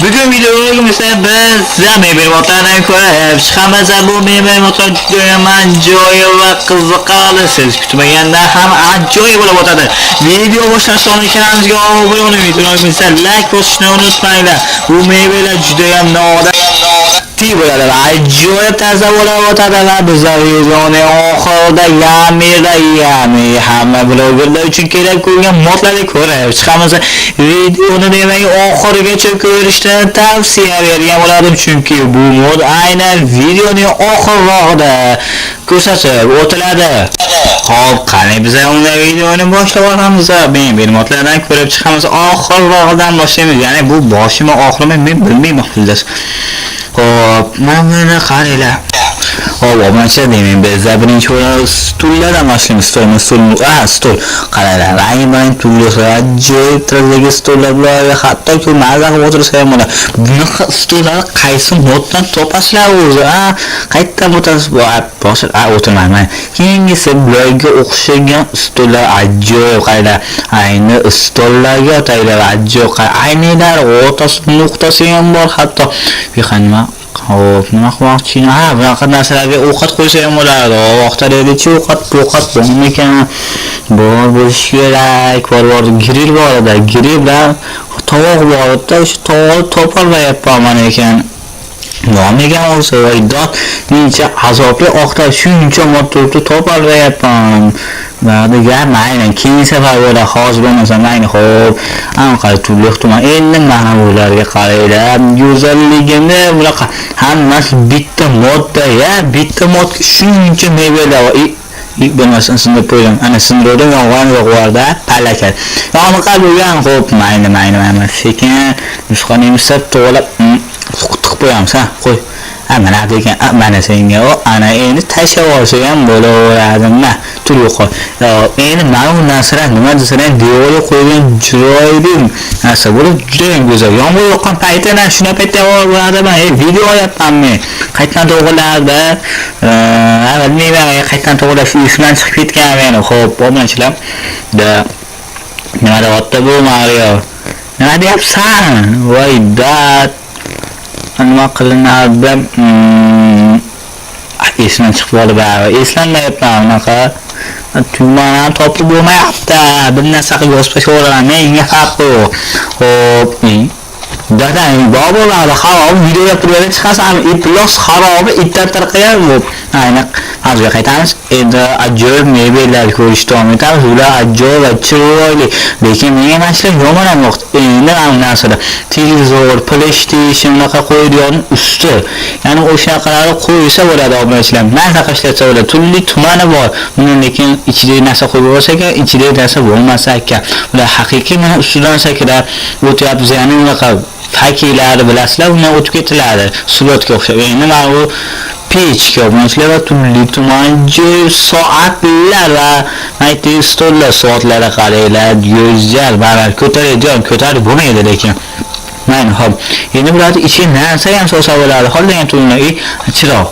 Bugun videomizda biz mebel modlardan ko'rib chiqamiz. Bu mebel modlar judayam ajoyib va qiziqarli. Siz kutmagandan ham ajoyib bo'lib o'tadi. Video boshlash oldin kanalimizga obuna bo'ling, videomizga like bosishni unutmanglar. Bu mebellar judayam noodatiy bo'ladi va ajoyib tarzda bo'lib o'tadi va bizlar videoni oxirida yamida yami hamma blogerlar uchun kerak bo'lgan modlarni ko'rib chiqamiz. Videoni demak oxirigacha ko'rishni tavsiya bergan bo'lardim, chunki bu mod aynan videoning oxirrog'ida ko'rsatib o'tiladi. Xo'p, qani biz unda videoni boshlab olamiz. Men modlardan ko'rib chiqamiz. Oxirrog'idan boshlaymiz. Ya'ni bu boshimi oxirimi men bilmayman xullas. Xo'p, mana buni qaranglar. Xo'p, obunachilar, demak bizda birinchi o'rinda stullardan boshlaymiz. Stolmi, stulmi? Ah, stol. Qaranglar, rang-barang turli ajoyib tarzdagi stollar bular, hattoki maza qilib o'tirsa ham bo'ladi. Bunaqa stollarni qaysi moddan topasizlar o'zi? A, qayerdan o'tasiz? Bu boshir, a, o'tirmayman. Keyingisi bularga o'xshagan stollar ajoyib, qaranglar. Ayni stollarga otanglar, ajoyib. Aynilar o'rtasi nuqtasi ham bor hatto. Bu nima? Xo'p, nima qilmoqchi? Ha, bunaqa narsalarga ovqat qo'ysa ham bo'ladi. Ovqatlarga ovqat bormikan? Bor bo'lishi kerak. Bor, bor, grill bor edi. Grill bilan tovoq bor edi. O'sha tovoqni topolmayapman mana ekan. Bormikan o'zi? Voy dod, necha azobli oqtar shuncha mod turibdi, topolmayapman. Ba'diga mayli, keyin safar bo'ladi, hozir bo'lmasa mayli, xo'p. Anaqa turli tuman. Endi mana bularga qaranglar, go'zalligini, bunaqa hammasi bitta modda, ya, bitta modga shuncha mebellar bor. Bo'lmasdan sindirib qo'ydim. Ana sindirdim, yong'in yo'q borda, palakat. Yong'in bo'lgan, xo'p, mayli, mayli, mayli. Sekin nusxani imsab to'g'rilab tiqib qo'yamiz, ha, qo'y. Ha, mana degan, mana senga o, ana endi tashlab olsa ham bo'laveradi. Ma, tur yo'qol. Endi mana bu narsalar nima desalar ham devorga qo'ygan chiroyli narsa bo'lib, juda ham go'zal. Yomg'ir yoqqan paytida shuna paytda bo'ladi, man video olyapman men. Qayerdan to'g'rilardi? Bilmayman, qayerdan to'g'rilab shu esimdan chiqib ketgan meni. Xo'p, obunachilar. Da nima deyapti bu Mario? Nima deyapsan? Voy dad. Nima qilinadi? Esimdan chiqib qoldi baribir. Eslanmayapman unaqa. Tugmani ham topib bo'lmayapti. Bir narsa qilib yozib tashlayveraman. Menga farqi yo'q. Xo'p, dadang bor bo'ladi, haromi videoga turib chiqasan, iflos haromi itdan tarqagan bu. Ayni hozir qaytamiz. Endi ajoyib mebellar ko'rishda davom etamiz. Ular ajoyib va chiroyli. Lekin menga mana shular yomon ham yoqdi. Endi mana bu narsalar televizor, PlayStation unaqa qo'yadigan usti. Ya'ni o'shanaqalarni qo'ysa bo'ladi obunachilar. Maza qilib ishlatsa bo'ladi. Turli tumani bor. Buni lekin ichidagi narsa qo'yib bo'lsa ekan, ichidagi narsa bo'lmasa ekan. Ular haqiqiy mana ustidan sakrab o'tyapmiz, ya'ni unaqa fakiylarni bilasizlar, undan o'tib ketiladi. Suratga o'xshab. Endi mana bu pechka, obunachilar, va turli tuman joy soatlar va mayli stollar, soatlari qaranglar, go'zal, mana ko'taradigan, ko'tarib bo'lmaydi lekin. Mayli, hop. Endi bularni ichiga narsa ham solsa bo'ladi. Xohlagan turli chiroq.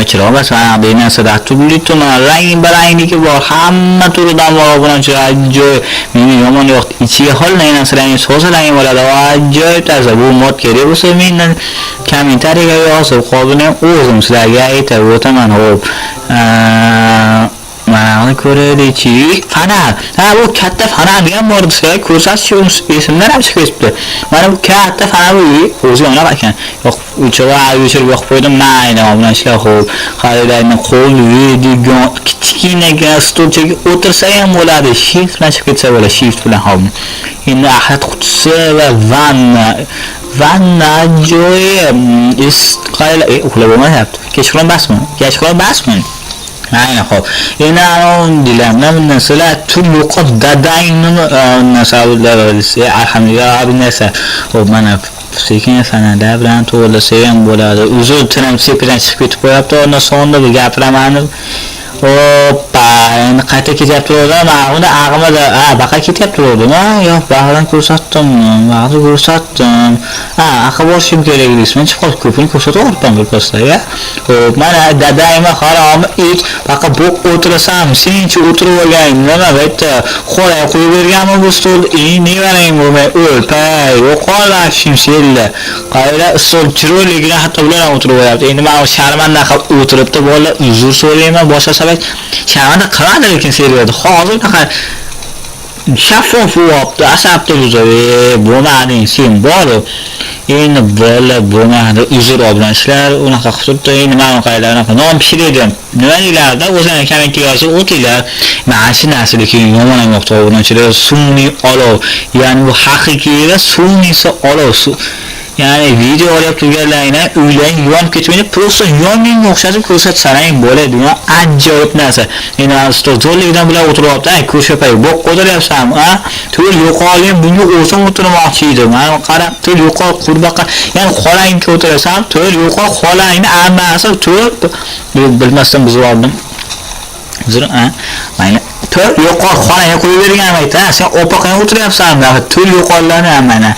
Chiroq emas, mana bu narsada turli tuman rang-barangligi bor, hamma turidan bor obunachilar, ajoyib. Menga yomon yoqdi. Ichiga xohlagan narsalarni solsalar bo'ladi. Ajoyib tarzda bu mod kerak bo'lsa, mendan kommentariyaga yozib qoldiring, o'zim sizlarga aytib o'taman. Xo'p. Mana buni ko'raylikchi. Fonar. Ha, bu katta fonar ham bor desa, ko'rsatish esimdan ham chiqib ketibdi. Mana bu katta fonar bu o'zi yonar ekan. Yo'q, o'chirib, o'chirib yoqib qo'ydim. Mayli, obunachilar, xo'p. Qaranglarni qo'l yuvadigan kichkinagina stulchaga o'tirsa ham bo'ladi. Shift bilan chiqib ketsa bo'ladi, shift bilan, hop. Endi axlat qutisi va vanna. Vanna ajoyib. Qaranglar, uxlab bo'lmayapti. Kechqurun basmi? Kechqurun basmi? Ayni xo'p. Endi anavi narsalar turli dadangni narsalar, alhamdulillah bu narsa. Xo'p, mana sekin sanada bilan to'g'rilasa ham bo'ladi. Uzr, tilim sepidan chiqib ketib qo'yapti. Onda sonda bir gapiraman. Hoppa. Endi qayta ketyapti o'zim. Unda ag'imada, baqa ketyapti o'zim. Yo'q, bag'dan ko'rsatdim, bag'ni ko'rsatdim. Aqa borishim kerak edi. Men chiqib qolib ko'pini ko'rsatib yuboribman birpasda, ya. Xo'p, mana dadaymi harom it, baqa bo'q o'tirasam, senchi o'tirib olgan, nima bu yerda xo'ray qo'yib berganmi bu stol? Nevarang bo'lmay o'l, pay, yo'qol shimsella. Qayda stol chiroyligini hatto bular ham o'tirib olyapti. Endi men sharmanda qilib o'tiribdi bolalar, uzr so'rayman, boshqa sabab sharmanda qilmadi lekin seriyada. Hozir unaqa shaffof bo'lyapti, asabda uzr. Bo'lmading sen bor. Endi bola bo'lmadi, uzr obunachilar, unaqa qilib turibdi. Endi mana qaylar unaqa non pishiradi. Nima deylardi? O'zini kommentga yozib o'tinglar. Mana shu narsa lekin yomon ham yoqdi obunachilar. Sun'iy olov, ya'ni bu haqiqiy va sun'iysi olov. Ya'ni video olib turganlaringdan uylaring yonib ketmaydi, просто yonginga o'xshatib ko'rsatsalang bo'ladi. Ajoyib narsa. Endi mana stol zo'rlikdan bular o'tiryapti. Ay, ko'shapay, bo'q o'tiryapsanmi, a? To'l yo'qolgan bunga o'zim o'tirmoqchi edim. Mana qarab, to'l yo'qol qurbaqa, ya'ni xolangga o'tirasan, to'l yo'qol xolangni ammasi to'l bilmasdan buzib oldim. Uzr, a? Mayli. To'l yo'qol xolangga qo'yib bergan ayt, ha? Sen opaqang o'tiryapsan, to'l yo'qollarni mana.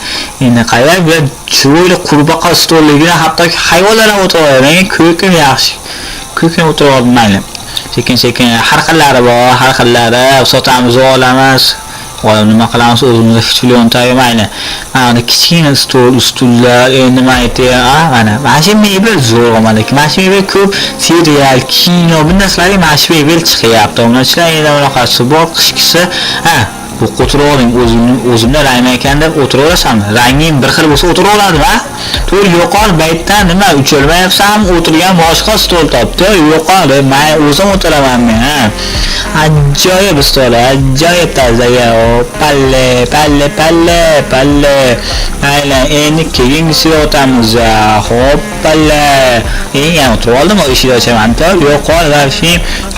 Endi qaylar bu chiroyli qurbaqa stolligini hattoki hayvonlar ham o'tiradi. Menga ko'kim yaxshi. Ko'kim o'tirib oldim, mayli. Sekin-sekin har xillari bor, har xillari sotamiz, olamiz. Olam nima qilamiz o'zimizda hech tagi mayli. Mana kichkina stol, ustullar, endi nima aytay, mana mana shu mebel zo'r mana mana shu mebel ko'p serial, kino, bu narsalarga mana shu mebel chiqyapti. Obunachilar endi bunaqasi bor, qishkisi, ha, bu o'tirib oling, o'zimda rangim ekan deb o'tiraverasanmi? Ranging bir xil bo'lsa o'tira oladim, ha? To'l yo'qol baytdan nima ucholmayapsanmi? O'tirgan boshqa stol top. To'l yo'qol, men o'zim o'tiraman men, ha. Ajoyib stol, ajoyib tarzda. Palle, palle, palle, palle. Mayli, endi keyingisiga o'tamiz. Xo'p, palle. Endi yana o'tirib oldim, eshikni ochaman. To'l yo'qol va shu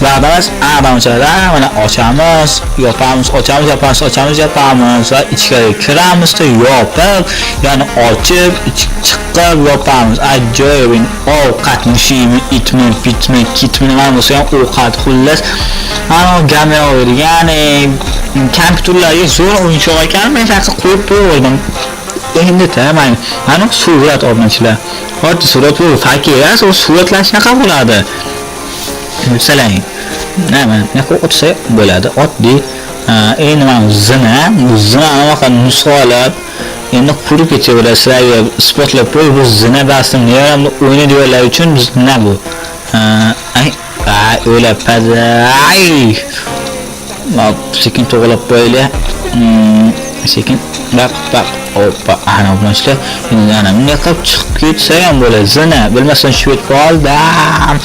vaqtimiz adam ochadi. Mana ochamiz, yopamiz, ochamiz, yopamiz, ochamiz, yopamiz va ichkariga kiramizda yopib, ya'ni ochib, chiqib yopamiz. Ajoyib ovqat, mushukmi, itmi, pitmi, kitmi, nima bo'lsa ham ovqat, xullas. Mana gamlar, ya'ni kompyuterlarga zo'r o'yinchoq ekan, men shaqqa qo'yib qo'ydim. Endi ta mana surat obunachilar. Oddiy surat bu fakir emas, u suratlar shunaqa bo'ladi. Masalan, nima, bunaqa o'tsa bo'ladi. Oddiy endi mana zina, bu zina anaqa nusxa olib, endi qurib ketaveradi, sizlarga isbotlab qo'y, bu zina bastim, nima o'ynaydiganlar uchun zina bu. Ay, o'ylab ay. Sekin to'g'rilab qo'yaylik. Sekin baq baq hoppa, ana obunachilar, endi ana bunday qilib chiqib ketsa ham bo'ladi. Zina bilmasdan tushib ketib qoldim.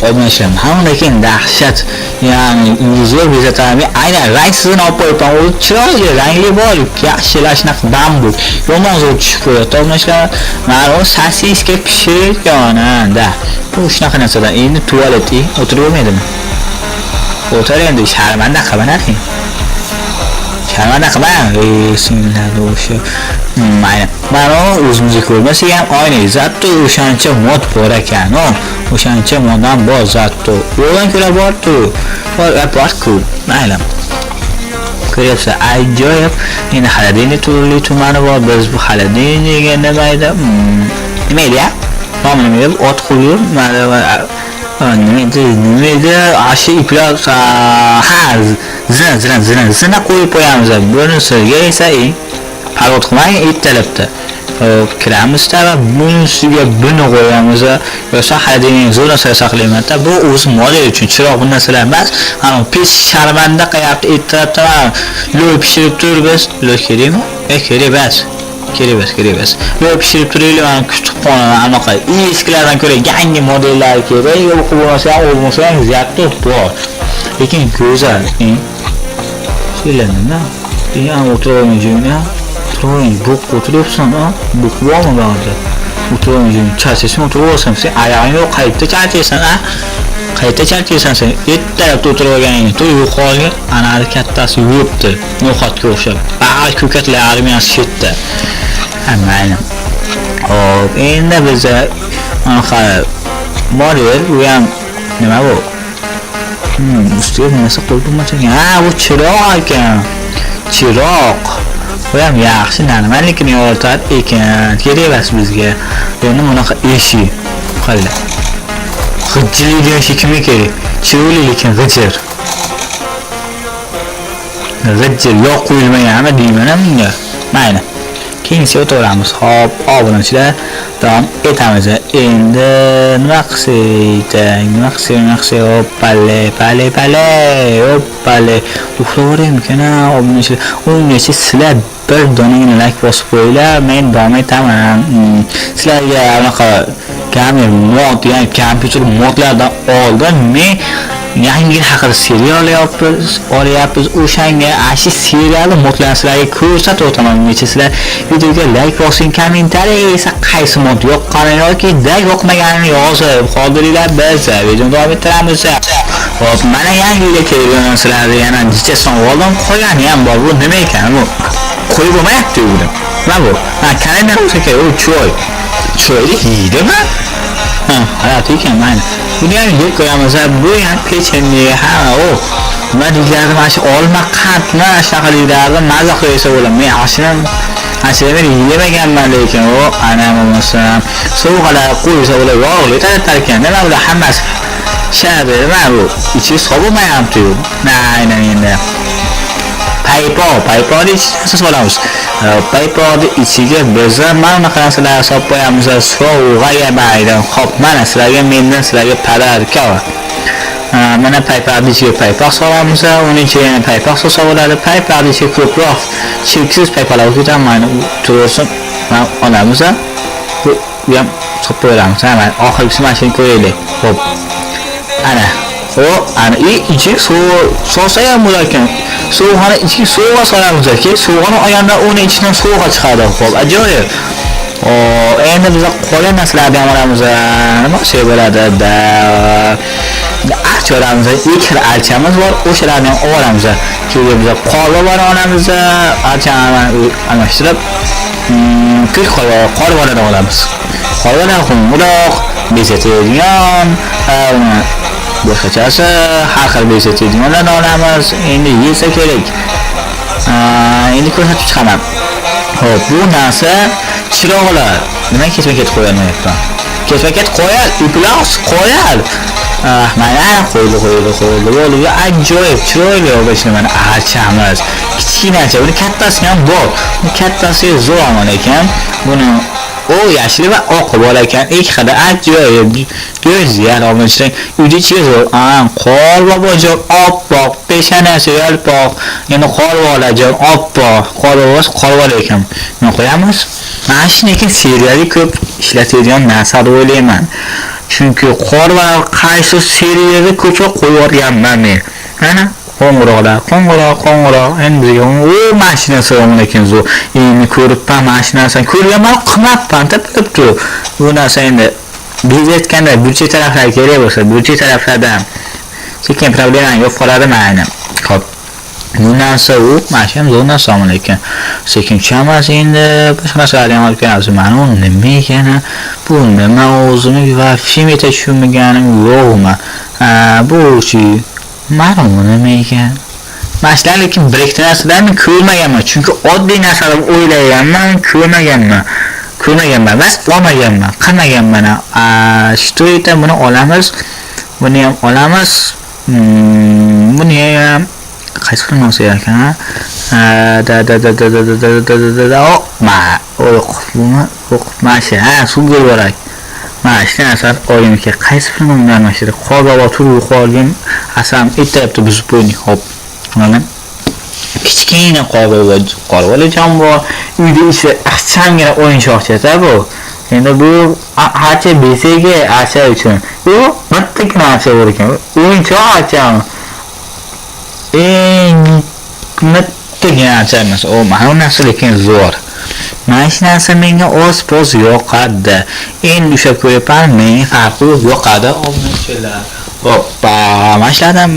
Obunachilar, mana lekin dahshat, ya'ni zo'r bezatadi. Aynan rangsizini olib qo'yibman, u chiroyli rangli bor, yaxshilar shunaqa bambu. Yomon zo'r tushib qo'yadi obunachilar. Mana u sosiska pishirgan, da. Bu shunaqa narsalar. Endi tualet o'tirib bo'lmaydimi? O'tir endi, sharmanda qilma, sharmanda qilma. Singlar o'sha. Mayli. Mana o'zimizga ko'rmasak ham oyna, zato o'shancha mod bor ekan, o'shancha modam bor zato. Yo'ldan ko'ra bor-ku. Bor, bor-ku. Mayli. Ko'ryapsiz, ajoyib. Endi холодильник turli tumani bor. Biz bu холодильник nima edi? Nima edi ya? Nomi nima edi? Ot qo'yib, mana nima edi? Nima edi? Shu iplar, ha, zina, zina, zina, zina qo'yib qo'yamiz. Bunisiga esa parvod qilmang, ertalabda. Hop, kiramizda va bunisiga buni qo'yamiz. Yo'qsa холодильник zo'r narsa saqlayman-da. Bu o'zi model uchun chiroq bu narsalar emas. Mana pech sharmanda qilyapti, ertalabda mana lo'y pishirib turibmiz. Lo'y kerakmi? Kerak emas. Kerak emas, kerak emas. Lo'y pishirib turaylik, mana kutubxona anaqa eskilardan ko'ra yangi modellar kerak. Yo'q bo'lmasa ham, bo'lmasa ham zato bor. Lekin go'zal. Shular nima? Ham o'tirolmay joyini. O'tiravering, bo'q o'tiryapsan, a? Bo'q bormi ba'zida? O'tiravering joyini. Charchasang o'tiraversan, sen oyog'ing yo'q, qayerda charchaysan, a? Qayerda charchaysan sen? Ertalabda o'tirib olganingni, to'y yo'qolgan, anari kattasi yuribdi, no'xatga o'xshab. Bari ko'katlar armiyasi shu yerda. Ha, mayli. Hop, endi biza anaqa model, bu ham nima bu? Ustiga narsa qo'yib bo'lmas ekan. Ha, bu chiroq ekan. Chiroq. Bu ham yaxshi, normallikini yoritadi ekan. Kerak emas bizga. Endi bunaqa eshik. Qala. G'ijirlaydigan eshik kimga kerak? Chiroyli, lekin g'ijir. G'ijir yo'q qo'yilmaganmi deyman bunga. Mayli. Keyingisiga o'taveramiz. Xo'p, obunachilar, davom etamiz. Endi nima qilsak, nima qilsak, nima qilsak, hoppale, pale, pale, hoppale. Uxlaveraymikan, obunachilar? Ungacha sizlar bir donagina like bosib qo'yinglar, men davom etaman. Sizlarga anaqa kamera mod, ya'ni kompyuter modlardan oldin men yangi yil haqida serial olyapmiz. O'shanga shu serialni modlarni sizlarga ko'rsatib o'taman. Ungacha sizlar videoga like bosing, kommentariy esa qaysi mod yoqqani yoki yoqmaganini yozib qoldiringlar, biz videoni davom ettiramiz. Xo'p, mana yangi yilga kelgan sizlarga yana jichasini oldim, qolgani ham bor. Bu nima ekan bu? Qo'yib bo'lmayapti buni. Nima bu? Ha, kalender bo'lsa kerak, u choy. Choyni yeydimi? Ha, hayot ekan, mayli. Buni ham yeb qo'yamiz. Bu ham pechenye, ha, u nima deyiladi, mana shu olma qandmi, shunaqa deyiladi, maza qilib yesa bo'ladi. Men ashuni men yemaganman, lekin u ana bo'lmasa sovg'alar qo'ysa bo'ladi, yog'li taratar ekan. Nima bular hammasi? Shadi, nima bu? Ichi sovimayapti-yu. Aynan endi. Paypoq, paypoqni ichiga solamiz. Paypoqni ichiga biz mana bunaqa narsalar solib qo'yamiz. Sovg'aga mayli. Xo'p, mana sizlarga mendan sizlarga подарка. Mana paypoqni ichiga paypoq solamiz, uning ichiga yana paypoq solsa bo'ladi. Paypoqni ichiga ko'proq cheksiz paypoqlar ketadi, mana tursin. Mana olamiz. Bu ham solib qo'yamiz. Ha, mana oxirgisi mana shuni ko'raylik. Xo'p. Ana. O, ana ichiga suv solsa ham bo'lar ekan. Sovg'ani ichiga sovg'a solamiz, keyin sovg'ani olganda uni ichidan sovg'a chiqadi. Xo'p, ajoyib. O, endi biz qolgan narsalarni ham olamiz. Nima qilsak bo'ladi? Da archa olamiz. Ikki xil archamiz bor, o'shalarni ham olamiz. Keyin biz qorboboni olamiz, archani almashtirib, ko'k qorbobolardan olamiz. Qorbobolar qo'ng'iroq, bezatadigan, boshqachasi har xil bezatadiganlarni olamiz. Endi yesa kerak. Endi ko'rsatib chiqaman. Xo'p, bu narsa chiroqlar. Nima ketma-ket qo'yilmayapti? Ketma-ket qo'yal, iflos qo'yal. Mana qo'ydi, qo'ydi, qo'ydi. Bo'ldi, bu ajoyib, chiroyli bo'lishni mana archamiz. Kichkinacha, buni kattasi ham bor. Bu kattasi zo'r amon ekan. Buni o yashili va oqi bor ekan. Ikki xil ajoyib, go'zal olishdan uyda ichiga zo'r. Qor bobojon oppoq, peshonasi yalpoq. Endi qor bolajon oppoq, qor bobosi qor bola ekan. Buni qo'yamiz. Mana shu lekin serialga ko'p ishlatadigan narsa deb o'ylayman. Chunki qor va qaysi seriyada ko'proq qo'yib yuborganman men. Mana qo'ng'iroqlar, qo'ng'iroq, qo'ng'iroq. Endi bizga u mana shu narsa lekin zo'r. Endi ko'ribman mana shu narsani ko'rganman, qilmabman, bilib turib. Bu narsa endi bezayotganda burchak taraflar kerak bo'lsa, burchak taraflardan sekin problema yo'q qoladi mayli. Xo'p. Bu narsa u, mana shu ham zo'r narsa lekin sekin tushamiz endi boshqa narsalarni ham olib kelamiz. Mana u nima ekan? Bu nima o'zini va filmda tushunmaganim yo'qmi? Ha, bu chi mana bu nima ekan? Mana shular lekin bir ikkita narsalarni ko'rmaganman, chunki oddiy narsalar o'ylaganman, ko'rmaganman. Ko'rmaganman emas, olmaganman, qilmaganman. Что это? Buni olamiz. Buni ham olamiz. Buni ham qaysi xil olsak ekan? Da da da da da da da da da da da o, ma, yo'q, buni yo'q, mana shu, ha, suv bo'rak. Mana shu narsani olgim kerak. Qaysi film undan mana shu qorbobo turib qolgan, asam ertalabda buzib qo'ydik. Xo'p. Mana kichkina qorbobo, qorbolajon bor. Uyda esa ixchamgina o'yinchoqcha bu. Endi bu archa bezagi archa uchun. Bu bittagina archa bor ekan. O'yinchoq archami? Eng bittagina archa emas. O, mana bu narsa lekin zo'r. Mana shu narsa menga oz-poz yoqadi. Endi ushlab ko'ryapman, menga farqi yo'q, yoqadi. Obunachilar. Hoppa, mana shulardan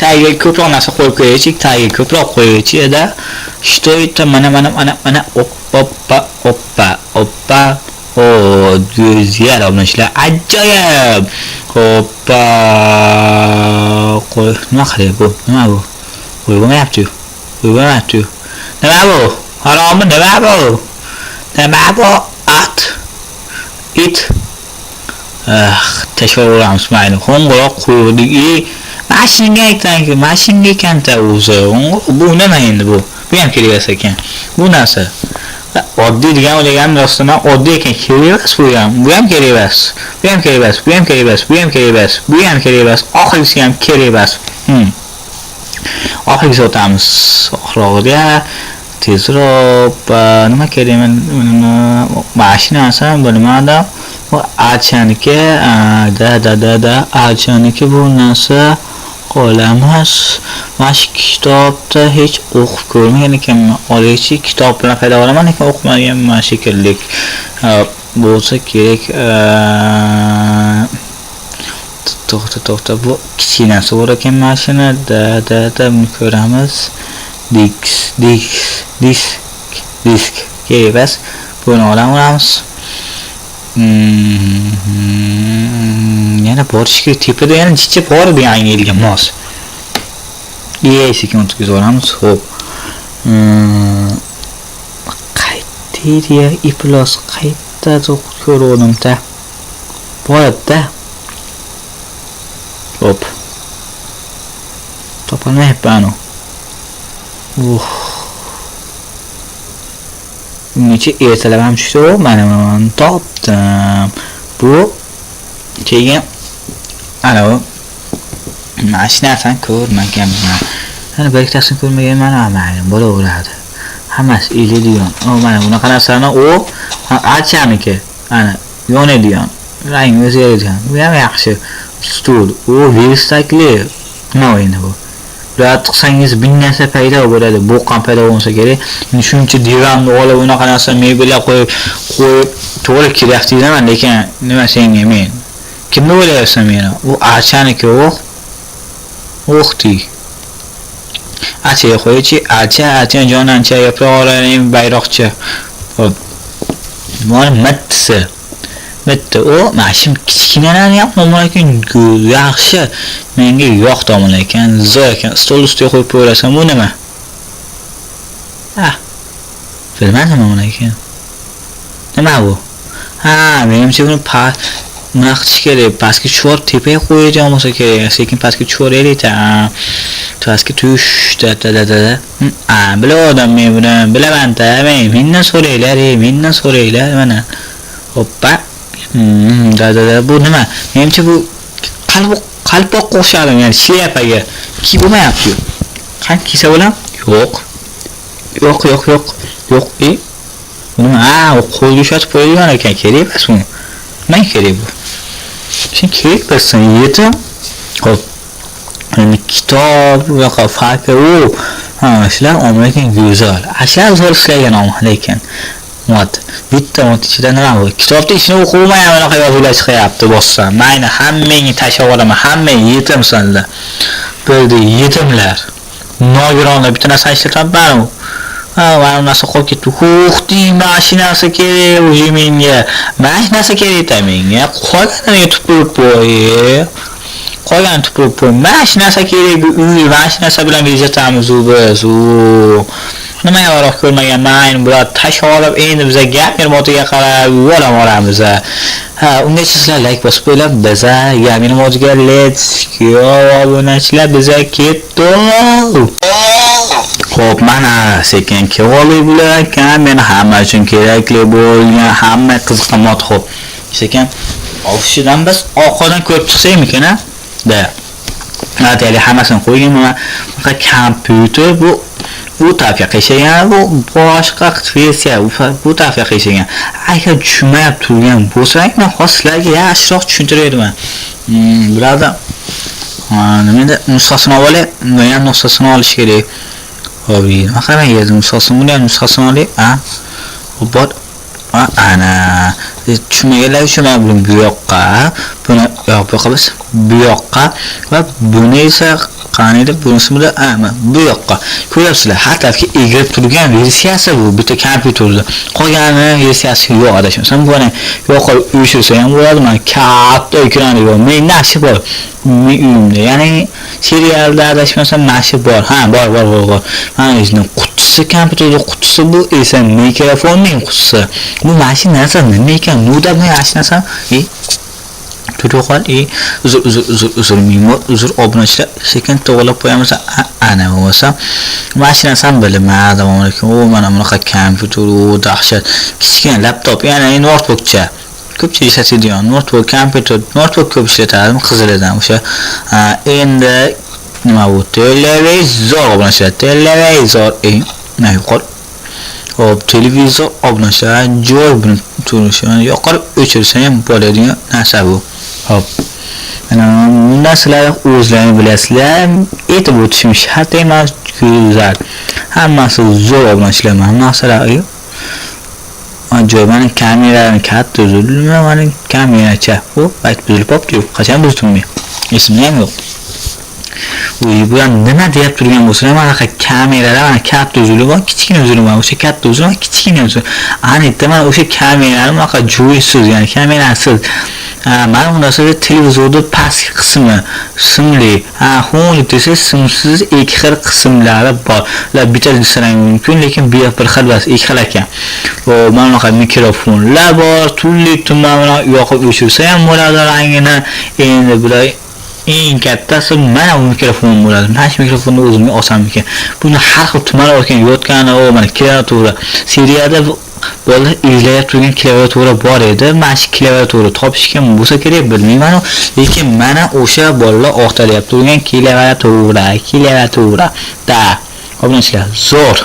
tagiga ko'proq narsa qo'yib qo'yaylik, tagiga ko'proq qo'yaylik-da. Что это? Mana mana mana mana oppa oppa oppa oppa Go'zal obunachilar, ajoyib. Hoppa. Qo'y, nima qilyapti bu? Nima bu? Qo'y bo'lmayapti-yu. Qo'y bo'lmayapti-yu. Nima bu? Haromi nima bu? Nima bu? At. It. Tashlab mayli. Qo'ng'iroq qo'ydik. Mashinga aytsanki, mashinga ekanda o'zi. Bu nima endi bu? Bu ham kerak emas ekan. Bu narsa. Oddiy degan o'ylagandim, rostdan oddiy ekan, kerak emas bu ham. Bu ham kerak emas. Bu ham kerak emas, bu ham kerak emas, bu ham kerak emas, bu ham kerak emas, oxirgisi ham kerak emas. Oxirgisi o'tamiz. Oxirog'iga tezroq nima kerak mashina narsa bilmadim. Bu archaniki, da archaniki bu narsa qolamiz. Mana shu kitobda hech o'qib ko'rmagan ekanman. Olaychi kitob bilan paydo bo'laman, lekin o'qimaganman shekilli. Bo'lsa kerak. To'xta, bu kichkinasi bor ekan mashina. Da buni ko'ramiz. Disk kerak emas. Buni olamiz. Yana borish kerak. Tepada yana jicha bor edi yangi yilga mos. Sekin o'tkazib olamiz. Xo'p. Qayerda ya iflos qayerda ko'rgandim-da. Boradi-da. Xo'p. Topolmayapman u. Necha ertalab ham tushdi, mana topdim. Bu keyin ana bu mana shu narsani ko'rmaganman. Ana bir ikkitasini ko'rmaganman, mayli, bo'laveradi. Hammasi iladigan. Mana bunaqa narsani u archaniki. Ana yonadigan, rang o'zgaradigan. Bu ham yaxshi. Stul, u verstakli. Nima endi bu? Bular tiqsangiz bir narsa paydo bo'ladi. Bo'q ham paydo bo'lmasa kerak. Endi shuncha divanni olib, unaqa narsa mebellar qo'yib, to'g'ri kerak deyman, lekin nima senga men? Kimni o'ylayapsan meni? U archaniki, o'q dey. Archaga qo'ychi, archa jonancha, yaproqlarning bayroqchi. Xo'p. Mana mittisi. Bitta u mana shu kichkinalarni ham lekin yaxshi. Menga yoqdi lekin, zo'r ekan. Stol ustiga qo'yib qo'yasan, bu nima? Bilmadim lekin. Nima bu? Ha, menimcha buni nima qilish kerak? Pastga tushib tepaga qo'yadigan bo'lsa kerak. Sekin pastga tushaveraylik-da. Pastga tush, da. Bilaverdim men buni, bilaman-da. Mendan so'ranglar, mendan so'ranglar mana. Hoppa. Da bu nima? Menimcha bu qalpoq qo'shadim, ya'ni shlyapaga. Ki bo'lmayapti-yu. Qani kiysa bo'lam? Yo'q. Yo'q. Yo'q. Nima? U qo'lga ushatib qo'yadigan ekan, kerak emas bu. Nima kerak bu? Sen kerak bilsin, yetim. Xo'p. Endi kitob, bunaqa farqi u. Ha, shular lekin go'zal. Ashlar zo'r ishlagan lekin. Mod. Bitta mod ichida nima bu? Kitobda ichini o'qimay anaqa yozuvlar chiqyapti, bossam. Mayli, hammangni tashlab olaman, hammang yetimsanlar. Bo'ldi, yetimlar. Nogironlar bitta narsa ishlatyapman. Ha, mana narsa qolib ketdi. Xuh, mana shu narsa kerak o'zi menga. Mana shu narsa kerak menga. Qolganini tupurib qo'y. Qolganini tupurib qo'y. Mana shu narsa kerak, uy, mana shu narsa bilan bezatamiz u biz. Nima yaroq ko'rmaganman, bular tash olib endi biza gap motiga qarab yo'lam olamiz. Ha, ungacha sizlar like bosib qo'yinglar, biza gap motiga let's go obunachilar, biza ketdik. Xo'p, mana sekin kelib bular ekan, meni hamma uchun kerakli bo'lgan hamma qiziqqan mod. Xo'p, sekin ofishidan biz oqodan ko'rib chiqsakmikin, a? Da. Aytaylik, hammasini qo'yganman. Bunaqa kompyuter bu tarafga qiyshaygan, bu boshqa versiya, bu tarafga qiyshaygan. Agar tushunmayap turgan bo'lsang, men hozir sizlarga yaxshiroq tushuntirayman. Bularda nimada nusxasini olib olay, buni ham nusxasini olish kerak. Xo'p, nima qilaman yerda nusxasini, buni ham nusxasini olay. Bor. Ana tushunmaganlar uchun men buni bu yoqqa, buni yo'q, bu yoqqa emas, bu yoqqa va buni esa Qani edi bunisida, mana bu yoqqa. Ko'ryapsizlar, har tarafga egilib turgan versiyasi bu bitta kompyuterda. Qolgani versiyasi yo'q adashmasam. Buni yoqib o'chirsa ham bo'ladi. Mana katta ekrani bor. Men naqshi bor. Men uyimda, ya'ni serialda adashmasam naqshi bor. Ha, bor, bor, bor, bor. Mana shuni qutisi, kompyuterning qutisi, bu esa mikrofonning qutisi. Bu mana shu narsa nima ekan? Nuda mana shu narsa. Turib qol, uzr, uzr, uzr, uzr, ming uzr obunachilar, sekin to'g'rilab qo'yamiz. Ana bo'lmasa mana shu narsani bilmadim. U mana bunaqa kompyuter, u dahshat kichkina laptop, ya'ni notebookcha. Ko'pchilik ishlatadigan notebook, kompyuter, notebook ko'p ishlatardim qizilidan o'sha. Endi nima bu? Televizor obunachilar, televizor. Nima yo'qol? Hop, televizor obunachilar, joy buni turishi, yoqib o'chirsa ham bo'ladigan narsa bu. Hop. Mana bundan sizlar o'zlaring bilasizlar, aytib o'tishim shart emas, go'zal. Hammasi zo'r obunachilar, mana narsalar. Ajoyib, mana kameralarni katta uzilma, mana kameracha. U ayt buzilib qolibdi-yu. Qachon buzdim men? Esimda ham yo'q. Uy, bu ham nima deyap turgan bo'lsa, mana kameralar, mana katta uzili bor, kichkina uzili bor, o'sha katta uzili bor, kichkina uzili. Ana yerda mana o'sha kameralar bunaqa joysiz, ya'ni kamerasiz. Mana bu narsa televizorda pastki qismi simli, ha, xunuk desa simsiz ikki xil qismlari bor. Ular bitta desalar mumkin, lekin bu bir xil emas, ikki xil ekan. Xo'p, mana bunaqa mikrofonlar bor, turli tuman bilan yoqib o'chirsa ham bo'ladi rangini. Endi bular eng kattasi mana bu mikrofon bo'ladi. Mana shu mikrofonni o'zimga olsammikan? Buni har xil tuman olgan yotgani, u mana klaviatura. Seriyada bolalar izlayib turgan klaviatura bor edi. Mana shu klaviatura topishgan bo'lsa kerak, bilmayman, lekin mana o'sha bolalar oqtarib turgan klaviatura, klaviatura. Da, obunachilar, zo'r.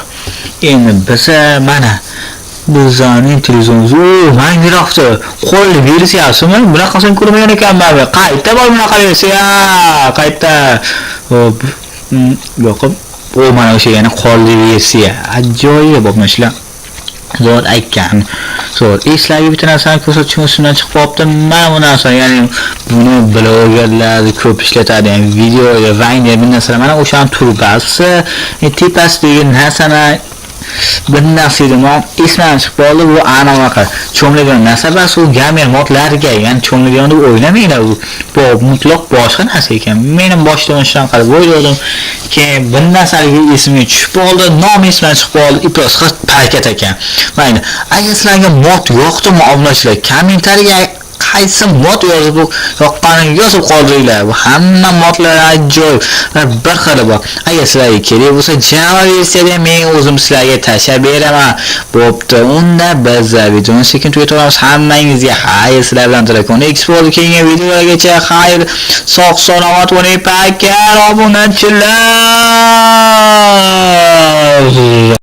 Endi biza mana bizning televizorimiz, manga yoqdi. Qo'l versiyasimi? Bunaqasini ko'rmagan ekanman. Qayerda bor bunaqa versiya? Qayerda? Hop, yoqib, u mana o'sha yana qo'lli versiya. Ajoyib obunachilar. Zo'r aytgan. Zo'r. Sizlarga bitta narsani ko'rsatishim ustundan chiqib qolibdi. Mana bu narsa, ya'ni buni blogerlar ko'p ishlatadi, ya'ni video, vayner bir narsalar. Mana o'shani turbasi, tepasidagi narsani bir narsa edi, esimdan chiqib qoldi. Bu anaqa cho'miladigan narsa emas, u gamer modlarga, ya'ni cho'miladigan deb o'ylamanglar, bu mutlaq boshqa narsa ekan. Menim boshida shunaqa qilib o'yladim, keyin bir narsaligi esimga tushib qoldi, nomi esimdan chiqib qoldi, iplos harakat ekan. Mayli, agar sizlarga mod yoqdimi obunachilar, kommentariyaga qaysi mod yozib yoqqanini yozib qoldiringlar. Bu hamma modlar ajoyib va bir xili bor. Agar sizlarga kerak bo'lsa, Java versiyada men o'zim sizlarga tashlab beraman. Bo'pti, unda biz videoni sekin tugatamiz. Hammangizga xayr, sizlar bilan Drakon X bo'ldi. Keyingi videolargacha xayr, sog' salomat bo'ling, pakar obunachilar.